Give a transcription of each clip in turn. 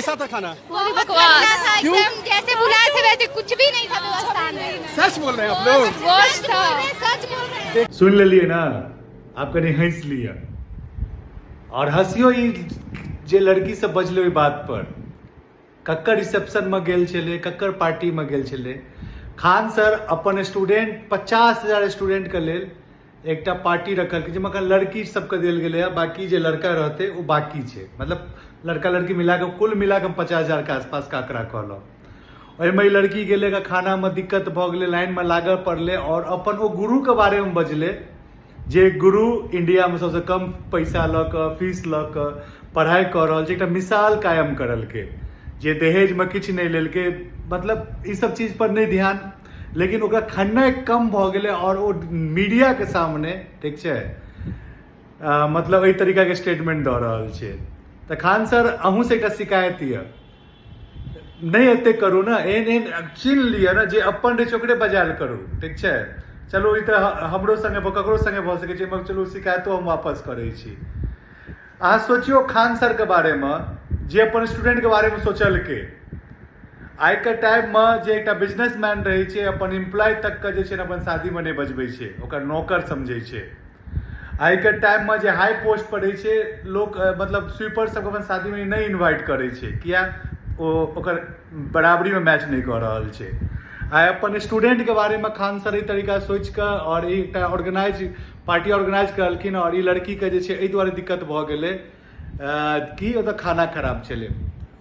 कैसा था खाना? बहुत बकवास था। क्यों? एकदम जैसे बुलाए थे वैसे कुछ भी नहीं था व्यवस्था में। सच बोल रहे हैं आप लोग? वर्स्ट था। सच बोल रहे हैं। सुनि लेलियै ने? आब कनि हँसि लिअ आओर हँसियो। ई जे लड़की सब बजलै ओहि बात पर, ककर रिसेप्शनमे गेल छलै, ककर पार्टीमे गेल छलै? खान सर अपन स्टूडेंट, 50,000 स्टूडेंटके लेल एकटा पार्टी रखलकै, जाहिमे एखन लड़की सबके देल गेलै हँ। बाकी जे लड़का रहतै ओ बाकी छै। मतलब लड़का लड़की मिलाकऽ, कुल मिलाकऽ हम 50,000के आसपासके आंकड़ा कहलहुँ। ओहिमे ई लड़की गेलै, खानामे दिक्कत भऽ गेलै, लाइनमे लागऽ पड़लै आओर अपन ओ गुरुके बारेमे बजलै, जे गुरु इंडियामे सबसँ कम पैसा लऽ कऽ, फीस लऽ कऽ पढ़ाइ कऽ रहल छै, एकटा मिसाल कायम करलकै, जे दहेजमे किछु नहि लेलकै। मतलब ई सब चीज पर नहि ध्यान, लेकिन ओकरा खेनाइ कम भऽ गेलै आओर ओ मीडियाके सामने, ठीक छै, मतलब एहि तरीकाके स्टेटमेंट दऽ रहल छै। तऽ खान सर, अहूँसँ एकटा शिकायत यऽ, नहि एते करू ने। एहन एहन चिन्ह लिअ ने, जे अपन रहै छै ओकरे बजायल करू। ठीक छै, चलू, ई तऽ हमरो संगे, ककरो संगे भऽ सकै छै। मगर चलू, शिकायतो हम वापस करै छी। अहाँ सोचियौ खान सरके बारेमे, जे अपन स्टूडेंटके बारेमे सोचलकै। आइके टाइममे जे एकटा बिजनेसमैन रहै छै, अपन एम्प्लॉय तकके जे छै ने अपन शादीमे नहि बजबै छै, ओकर नौकर समझै छै। आइके टाइममे जे हाई पोस्ट पर रहै छै लोक, मतलब स्वीपर सबके अपन शादीमे नहि इन्वाइट करै छै। किया? ओ ओकर बराबरीमे मैच नहि कऽ रहल छै। आइ अपन स्टूडेंटके बारेमे खान सर एहि तरीका सोचि कऽ आओर एकटा ऑर्गेनाइज पार्टी ऑर्गेनाइज करलखिन आओर ई लड़कीके जे छै एहि दुआरे दिक्कत भऽ गेलै कि ओतऽ खाना खराब छलै।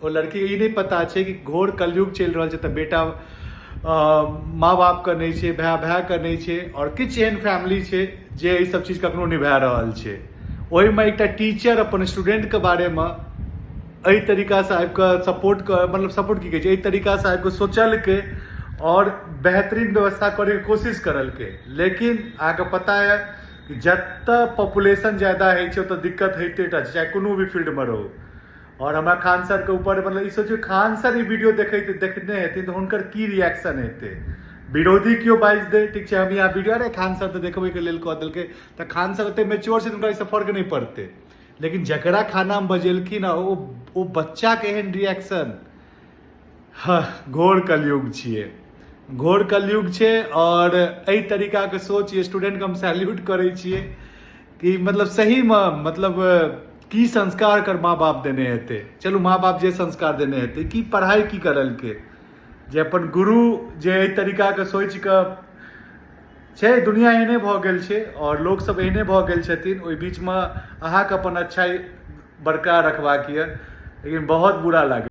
ओ लड़कीके ई नहि पता छै कि घोर कलयुग चलि रहल छै, तऽ बेटा माँ बापके नहि छै, भाय भायके नहि छै आओर किछु एहन फैमिली छै जे एहि सब चीज कखनो निभा रहल छै। ओहिमे एकटा टीचर अपन स्टूडेंटके बारेमे एहि तरीकासँ आबि कऽ सपोर्ट कऽ, मतलब सपोर्ट की कहै छै, एहि तरीकासँ आबि कऽ सोचलकै आओर बेहतरीन व्यवस्था करैके कोशिश करलकै। लेकिन अहाँके पता यऽ कि जतऽ पॉपुलेशन ज्यादा होइ छै, ओतऽ दिक्कत होइते टा छै, चाहे कोनो भी फील्डमे रहू। आओर हमरा खान सरके ऊपर, मतलब ई सोचियौ, खान सर ई वीडियो देखैत देखने हेथिन तऽ हुनकर की रिएक्शन हेतै? विरोधी केओ बाजि दै, ठीक छै, हम यहाँ वीडियो, अरे खान सर तऽ देखबैके लेल कऽ देलकै, तऽ खान सर ओते मेच्योर छै, हुनका एहिसँ फर्क नहि पड़तै। लेकिन जकरा खानामे बजेलखिन आ ओ बच्चाके एहन रिएक्शन, हँ, घोर कलयुग छियै, घोर कलयुग छै। आओर एहि तरीकाके सोच स्टूडेंटके हम सैल्यूट करै छियै कि मतलब सहीमे, मतलब की संस्कार कर माँ बाप देने हेतै? चलू, माँ बाप जे संस्कार देने हेतै, की पढ़ाइ की करलकै जे अपन गुरु जे एहि तरीकाके सोचि कऽ छै। दुनिया एहने भऽ गेल छै आओर लोकसभ एहने भऽ गेल छथिन। ओहि बीचमे अहाँके अपन अच्छाई बरकरार रखबाक यऽ, लेकिन बहुत बुरा लागल।